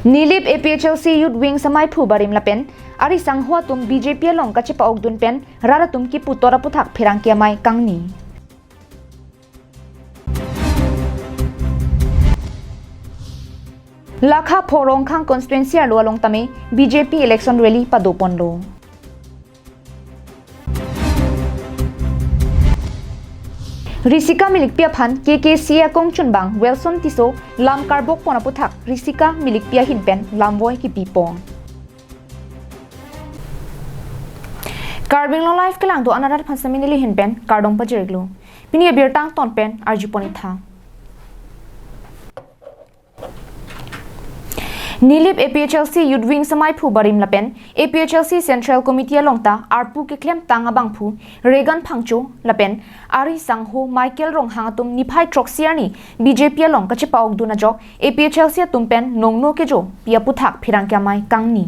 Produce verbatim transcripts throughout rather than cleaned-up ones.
Nilip A P H L C Youth Wing amaiphu barim lapen ari sangho atum B J P along kachepa-okdun pen rat atum kipu tor aputhak pherangke amei kangni. Lakha pho Rongkhang constituency arlo along tame B J P election rally padoponlo. Risika Milikpi aphan K K C A akongchunbang Wilson Tisso lam karbokpon aputhak Risika Milikpi ahin pen lamvoi kipipon. Karbi Anglong Live kelang do-an arat aphan sitame neli ahin pen kardom pajirlo. Pini abirta angton pen arjupon-iktha. Nilip A P H L C Youth Wing amaiphu barim lapen A P H L C Central Committee along ta arpu keklemtang abangphu Regan Phangcho lapen ari sangho Michael Ronghang atum niphai throksi arni B J P along kachepa-okdun ajok A P H L C atum pen nongno kejopi aputhak pherangke amei kangni.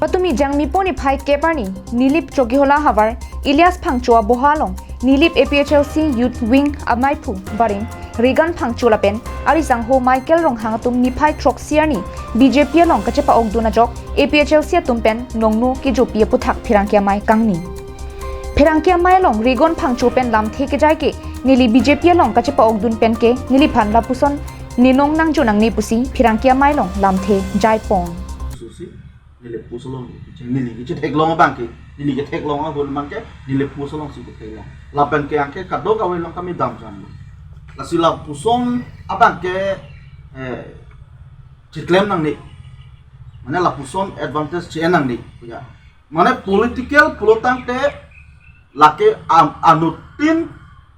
Patumi Jangmipo niphai kep arni Nilip Chokihola havar Elias Phangcho aboha along Nilip A P H L C Youth Wing amaiphu barim Regan Phangcho lapen ari sangho Michael Ronghang atum niphai throksi arni B J P along kachepa-okdun ajok A P H L C atum pen nongno kejopi aputhak pherangke amei kangni. Pherangke amei along Regan Phangcho pen lamthe kejai ke neli B J P along kachepa-okdun pen ke neliphan lapuson nenong nangjo nangne pusi pherangke amei along lamthe jaipon. Susi, neli pusolong, neli kechetheklong abang ke, neli ketheklong ahun abang ke, neli pusolongsi ketheklong. Lapen ke anke kadokave along kami damjam. Lasi lapuson abang ke, eh, cheklem nangne. Mane lapuson advantage che-en nangne. Ya. Mane political pulotangte lake am-, anuttin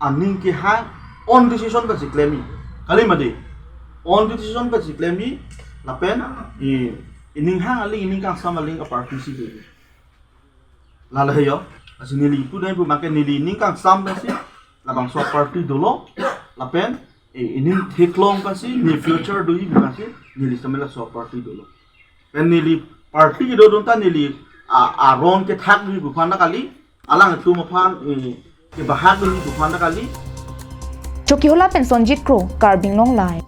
aning kehang own decision pensi klem-i. Kali mati. Own decision pensi klem-i lapen i, ining hang aling, ining kangsam aling a-party si do. Lale yo. Lasi neli ipu dai pu make neli ining kangsam pensi labangso a-party dolo. Lapen i, ining theklong pensi, ne future do-i pensi, neli sitame laso a-party dolo. Pen neli party kedodun ta neli a, aron kethak do-i pu aphan ta kali, alangtum aphan, eh, kebahak do-i pu aphan ta kali. Chokihola pen Sonjit Kro, Karbi Anglong Live.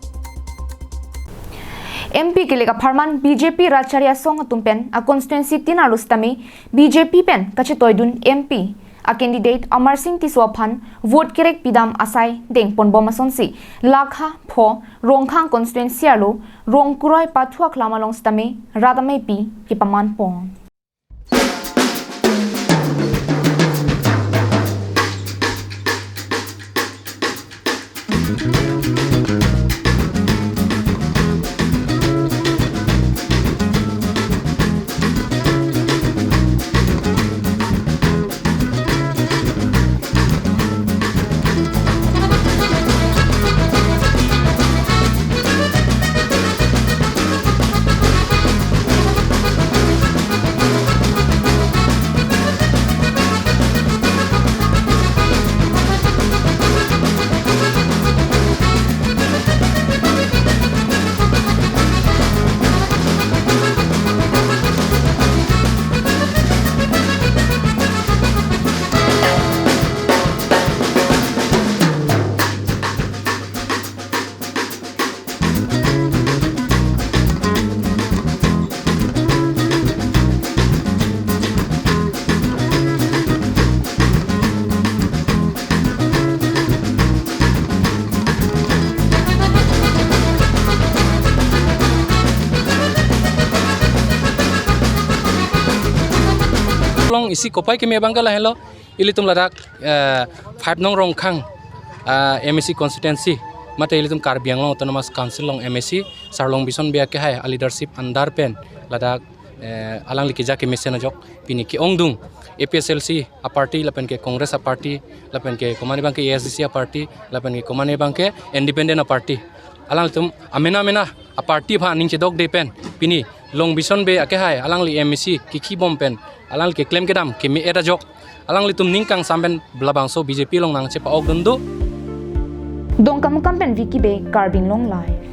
M P kelek apharman B J P rat chari asong atum pen a-constituency tin arlo sitame B J P pen kachetoidun M P a-candidate Amarsing Tisso aphan vote kerek pidam asai dengponbom asonsi Lakha pho Rongkhang constituency arlo Rongkuroi pathu aklam along sitame rat ameipi kepamanpon. Along isi kopai keme abang ke lahelo, ilitum ladak, eh, five nong Rongkhang, ah, M A C constituency, mate ilitum Karbi Anglong Autonomous Council along M A C, Sar Longbison Bey akehai a-leadership under pen, ladak, eh, alangli keja kemesen ajok, pini ke-ongdung, A P H L C a-party, lapen ke Congress a-party, lapen ke komatne abang ke A S D C a-party, lapen ke komatne abang ke independent a-party. Alangtum amena mena a-party aphan aning chedokde pen, pini Longbison Bey akehai, alangli M A C kikhibom pen, alangli keklem kedam keme-et ajok, alanglitum ning kangsam pen labangso B J P along nangchepa-okdun do. Dongkamukam pen Vicky Bey, Karbi Anglong Live.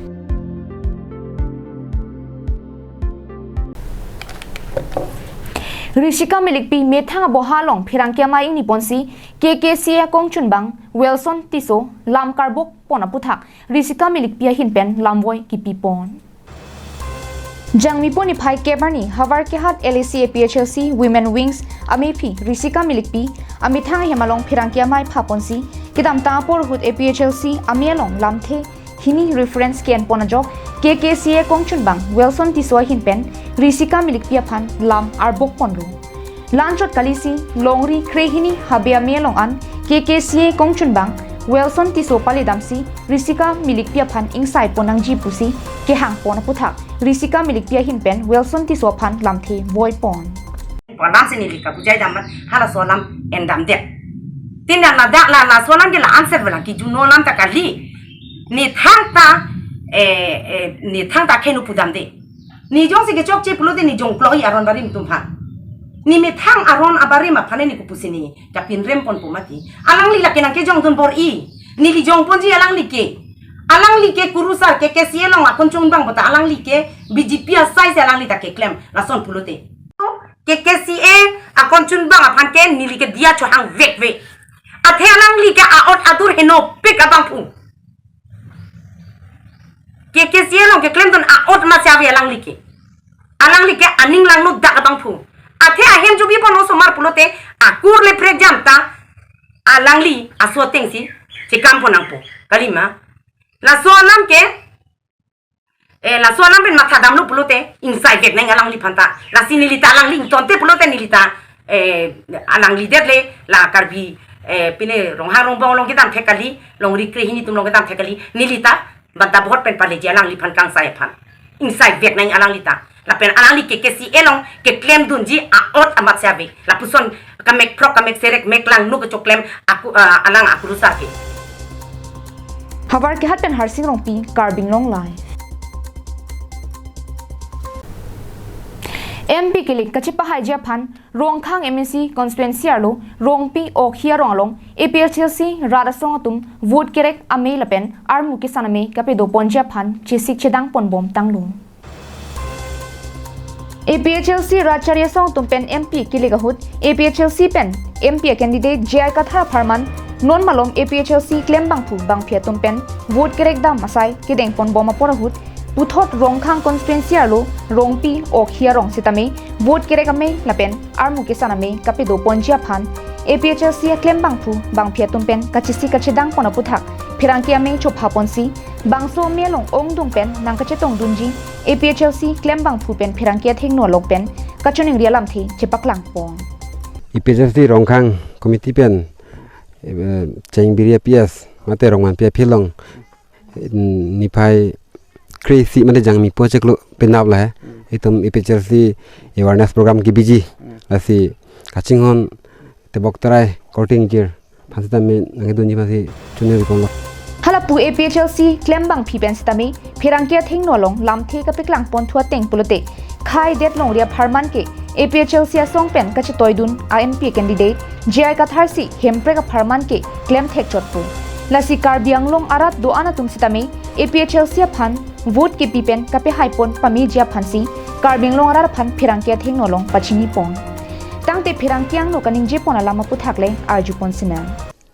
Risika Milikpi methang aboha along pherangke amei ingni ponsi K K C A kongchunbang Wilson Tisso lam karbok pon aputhak Risika Milikpi ahin pen lamvoi kipi pon. Jangmipo niphai kep arni Howraghat L A C A P H L C Women Wings amephi Risika Milikpi amethang ahem along pherangke amei pha ponsi kedamtang apor ahut A P H L C amei along lamthe hini reference ke-en pon ajok K K C A kongchunbang Wilson Tisso ahin pen Risika Milikpi aphan lam arbok ponlo. La-anchot kalisi longri krehini habe amei along an K K C A kongchunbang Wilson Tisso pale damsi Risika Milikpi aphan ingsai pon nangji pusi kehang pon aputhak Risika Milikpi ahin pen Wilson Tisso aphan lamthe voi pon. Palam si neli kapujai dammat halaso alam en damdet. Tin dan ladak la laso alam ke la answer velang ke juno alam ta kali. Ni thangta, eh, eh, ni thangta khenu pu damde. Ni jongsi kechokche pulote ni jongplohi aron abarim atum aphan. Ni methang aron abarim aphan ni kopusi ni kapinrem pon pu mati. Alangli lake nangkejongdun bor-i. Neli jong ponji alangli ke. Alangli ke kurusar K K C A along akongchunbang bota alangli ke B J P asai si alangli ta keklem lason pulote. K K C A akongchunbang aphan ke neli ke diya chohang vekve. Athe alangli ke a-ot adur henopik abangphu. K K C A along keklemdun a-ot amatsi ave alangli ke. Alangli ke aning langno dak abangphu. Athe ahem jubi pon osomar pulote akur le prekjam ta alangli aso atengsi chekam pon nangpo. Kalima. Laso alam ke, eh, laso alam pen matha damlo pulote ingsai vek nang alangliphan ta. Lasi neli ta alangli ingtonte pulote neli ta, eh, alangli det le la Karbi, eh, pine Ronghang Rongbong along kedam thek kali, longri krehini atum along kedam thek kali, neli ta banta bhot pen paleji alangliphan kangsai aphan. Ingsai vek nang alangli ta. Lapen alangli K K C A along keklemdunji a-ot amatsi ave. Lapuson kamek phrok kamek serek mek langno kechoklem aku, ah, alang akurusar ke. Howraghat pen Harsing Rongpi, Karbi Anglong Live. M P kilik kachepahaiji aphan Rongkhang M A C constituency arlo Rongpi Okhi arong along A P H L C rat asong atum vote kerek amei lapen armu kesan amei kapedo ponji aphan chesik chedang ponbom tanglo. A P H L C rat chari asong atum pen M P kilik ahut A P H L C pen M P candidate J I Kathar apharman non malom A P H L C klembangphu bangphi atum pen vote kerek dam asai kedeng ponbom apor ahut puthot Rongkhang constituency arlo Rongpi Okhi arong sitame vote kerek amei lapen armu kesan amei kapedo ponji aphan A P H L C aklembangphu bangphi atum pen kachesik kachedang pon aputhak pherangke amei chopha ponsi bangso amei along ongdung pen nangkachetongdunji A P H L C klembangphu pen pherangke athengno along pen kachiningri alamthe chepaklang pon. A P H L C Rongkhang committee pen, eh, Chengbiri P S mate Rongmanpi aphi along, mm, niphai kre-isi mate Jangmipo chiklo penap lahei. Hmm. Itum A P H L C awareness program kebiji. Hmm. Lasi kachinghon tebok tarai korte ingjir aphan sitame nangkedunji aphansi choningri ponlo. Hala pu A P H L C klembangphi pen sitame pherangke athengno along lamthe kapaklang ponthu ateng pulote khei det longri apharman ke A P H L C asong pen kachetoidun a M P candidate J I Kathar si Hemprek apharman ke klem thekchotpo. Lasi Karbi Anglong arat do-an atum sitame A P H L C aphan vote kepi pen kapehai pon pameji aphansi Karbi Anglong arat aphan pherangke athengno along pachini pon. Tangte pherangke angno kaningje pon alam aputhak le arju pon sinang.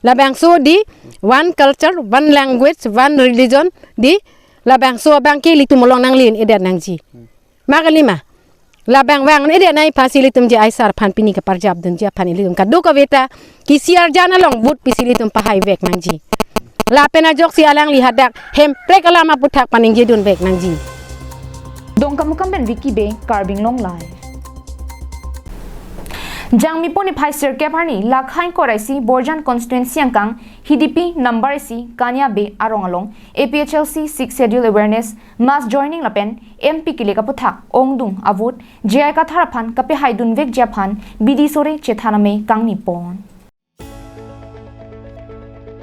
Labangso di one culture, one language, one religion di labangso abang ke ilitum along nangli-edet nangji. Ma kalima. Labang vang-edet nangji aphansi ilitum J I sar aphan pini kaparjapdunji aphan ilitum kadokave ta kisi arjan along vote pisi ilitum pahai vek nangji. Lapen ajoksi alangli hadak Hemprek alam aputhak paningjedun vek nangji. Dongkamukam pen Vicky Bey, Karbi Anglong Live. Jangmipo niphai sirkep arni lakhai koraisi Borjan constituency angkang Hidipi number isi Kanya Bey arong along A P H L C sixth schedule awareness mass joining lapen M P kilik aputhak ongdung avote J I Kathar aphan kapehaidun vekji aphan bidi sore chethan amei kangni pon.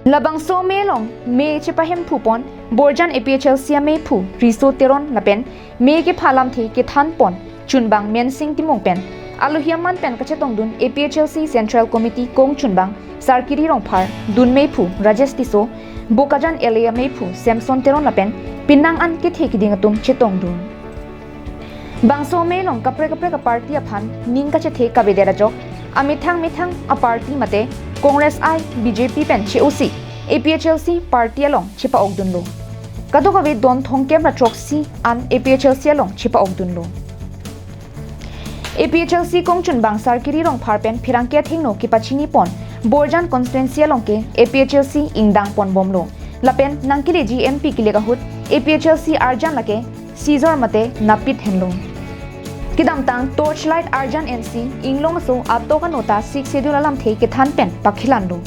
Labangso amei along mei chepahemphu pon Borjan A P H L C ameiphu Riso Teron lapen mei kepha alamthe kethan pon chunbang Mensing Timung pen alohi aman pen kachetongdun A P H L C Central Committee kong chunbang Sarkiri Rongphar, dunmeiphu Rajesh Tisso, Bokajan L A ameiphu Samson Teron lapen penang an kethe keding atum chetongdun. Bangso amei along kaprek kaprek a-party aphan ning kachethe kavedet ajok, amethang methang a-party mate Congress ai B J P pen che-osi A P H L C party along chepa-okdunlo. Kadokave don thomkep ra throksi an A P H L C along chepa-okdunlo. A P H L C kongchunbang Sarkiri Rongphar pen pherangke athengno kepachini pon Borjan constituency along ke A P H L C ingdang ponbomlo. Lapen nangkeleji M P kilik ahut A P H L C arjan lake seizure mate napit henlo. Kedamtang torchlight arjan ensi inglong aso atok ano ta Sixth Schedule alamthe kethan pen pakhelanlo.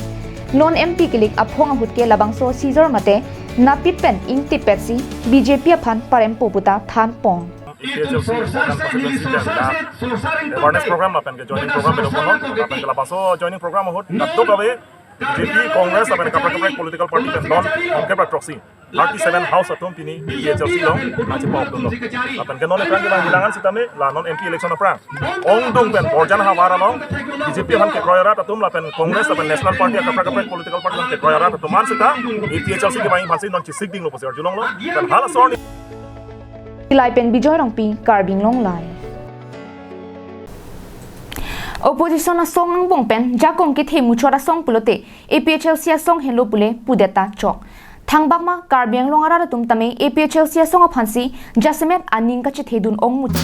Non M P kilik aphong ahut ke labangso seizure mate napit pen ingtipetsi B J P aphan parempo puta thanpon. A P H L C organ constituency ke awareness program lapen ke joining program bedo kono, lapen ke labangso joining program ahut kadokave B J P, Congress lapen kaprek kaprek political party pen don thomkep ra throksi, thirty seven house atum pini A P H L C along achepa-okdunlo. Lapen ke non ephrang kevang bilangan sitame la non M P election aphrang ongdung pen Borjan havar along B J P aphan kekroi arat atum lapen Congress lapen National Party kaprek kaprek political party aphan kekroi arat atum an sita A P H L C kevang aphansi non chesik dinglo pusi arjulonglo. Pen halaso arni Tilai pen Bijoy Rongpi, Karbi Anglong Live. Opposition asong angbong pen jakong kethe muchot asong pulote A P H L C asong henlo pule pudet ta chok. Thangbak ma Karbi Anglong arat atum tame A P H L C asong aphansi jasemet aning kachethedun ong mut.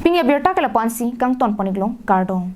Pini abirta ke lapu-ansi kangton pon-iklo, kardom.